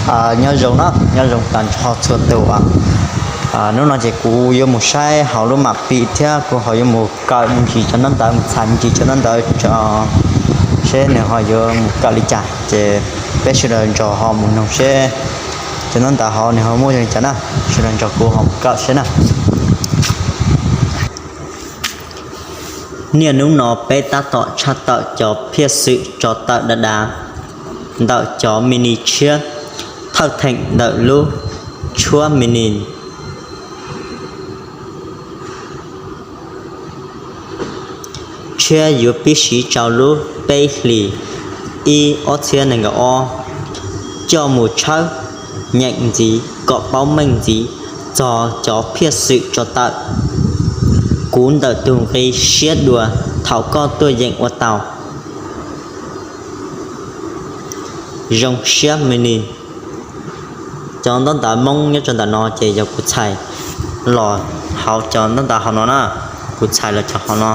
Nyob zoo na, nyob zoo tas nrho txhua tus. Hnub no ces kuv yuav mus saib hauv lub mam pi thiab kuv ho yuav mus kawm me ntsis cov ntaub ntawv, mus txhais me ntsis cov ntaub ntawv tso, seb nws ho yuav mus kawm li cas. Ces peb sawv daws nrog ho mus noog seb cov ntaub ntawv hauv nws ho muaj zoo li cas na. Sawv daws nrog kuv ho mus kawm seb na. Niaj hnub no peb tab tom tshaj tawm cov phiaj xwm tso tawm dav dav ntawm cov mini tshiab, thawj theem ntawm lub tshuab mini tshiab yuav pib siv rau lub peb hlis ib ob txhiab nees nkaum ob. Coj mus tshawb nyeem ntxiv kom paub meej ntxiv txog cov phiaj xwm tso tawm. Kuv ntawm tus nqi siab dua thaum koj tuaj yeem ua tau. Zoo siab mini. Cov ntaub ntawv Hmoob nyob rau ntawm no ces yog kuv txhais los hauv cov ntaub ntawv hauv no na. Kuv txhais los cov hauv no,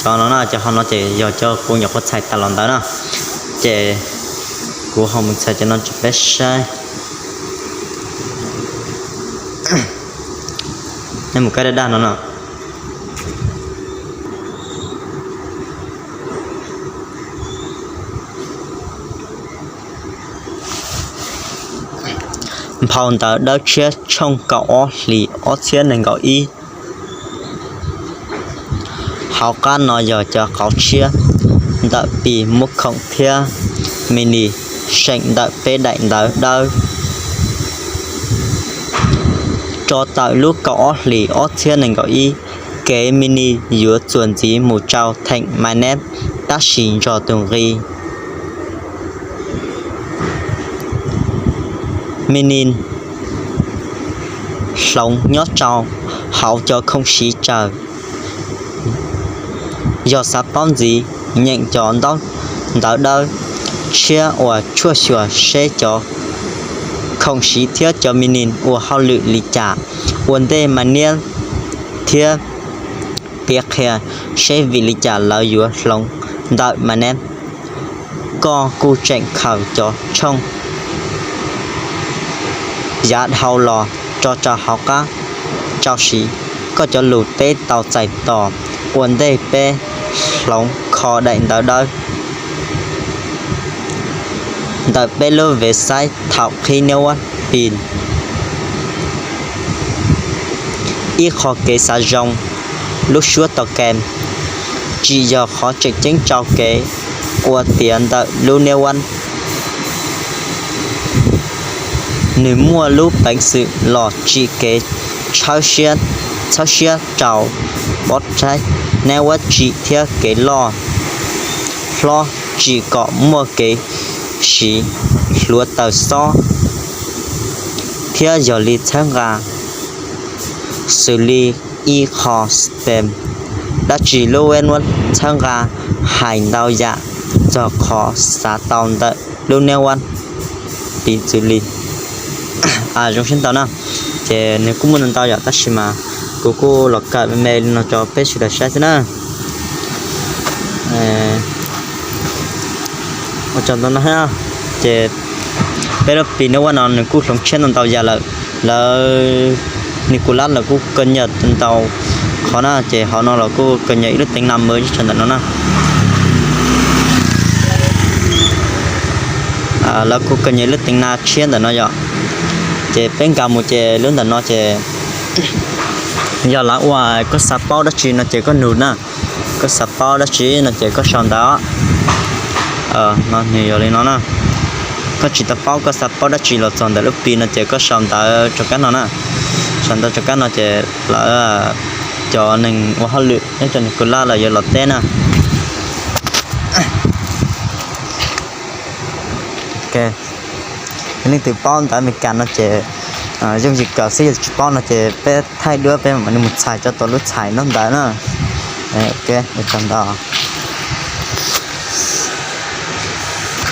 cov no na, cov hauv no ces yog cov kuv nyuam qhuav txhais tas los ntawd na. Ces kuv ho mus txhais cov no rau peb saib. Nej mus kab daj daj no no. Nphau ntawv dawb tshiab tshooj kaum ob hlis ob txhiab nees nkaum ib. Hauv qab no yog cov qauv tshiab ntawm pi muab khoom thiab mini seem ntawm peb daim ntawv dawb. Tso tawm lub kaum ob hlis ob txhiab nees nkaum ib, kev mini yuav txuas ntxiv mus rau theem mainnet tab sis nrog tus nqi mini hloov nyob rau hauv cov khoom siv tsawg. Yog xav paub ntxiv, nyeem cov ntaub ntawv dawb tshiab uas tshuaj xyuas seb cov khoom siv thiab cov mini ua hauj lwm li cas ua ntej mainnet thiab piav qhia seb vim li cas lawv yuav hloov ntawm mainnet. Koj kuj tseem khaws cov tshooj yav dhau los tso rau hauv qab rau siv koj cov lus teb tau txais tos ua ntej peb hloov kho daim ntawv dawb ntawm peb lub website thaum qhib niab uab pis. Ib qho kev xav zoo, lub suab tau ke tsis yog qhov tseem ceeb rau kev ua tiav ntawm lub niab uab. Nws muaj lub peev xwm los tsim kev txhawb siab rau pov tseg niab uab tsim thiab kev loj hlob tsim kom muaj kev siv hluav taws xob thiab yog li txhawb nqa xws li ib qho stem dab tsi lub web nuab txhawb nqa hais ntau yam txog qhov xav tau ntawm lub niab uab piv txwv li. Zoo siab ntau na. Ces nws kuj muaj ntau ntau yam tab sis mas kuv kuj los kawm me me li no rau peb sawv daws saib xwb na. Ua tsaug ntau no thiab. Ces peb lub pis niab uab no nws kuj hloov tshiab ntau ntau yam lawm. Lawv, Nikulab lawv kuj kawg nyam ntau qhov na, ces hauv no los kuj kawg nyam ib lub teev na mawv ib tsav ntawm no na. Lawv kuj kawg nyam ib lub teev na tshiab ntawm no yom. Ces peb nkag mus ces lub ntawm no ces yog lawv ua koj xav paub dab tsi no ces koj nug na. Koj xav paub dab tsi no ces koj sau ntawv. No nws yog li no na. Koj tsis tau paub, koj xav paub dab tsi los txog ntawm lub pis no ces koj sau ntawv rov qab no na. Sau ntawv rov qab no ces lawv cov neeg ua hauj lwm nyob rau Nikulab lawv yuav los teb na. Yog leej twg paub ntawv Amelikas no ces yooj yim kawm xwb, yog tsis paub no ces peb thaij duab peb mam li mus txhais tso tau lub txhais ntaub ntawv na. Ok, ua tsaug ntau.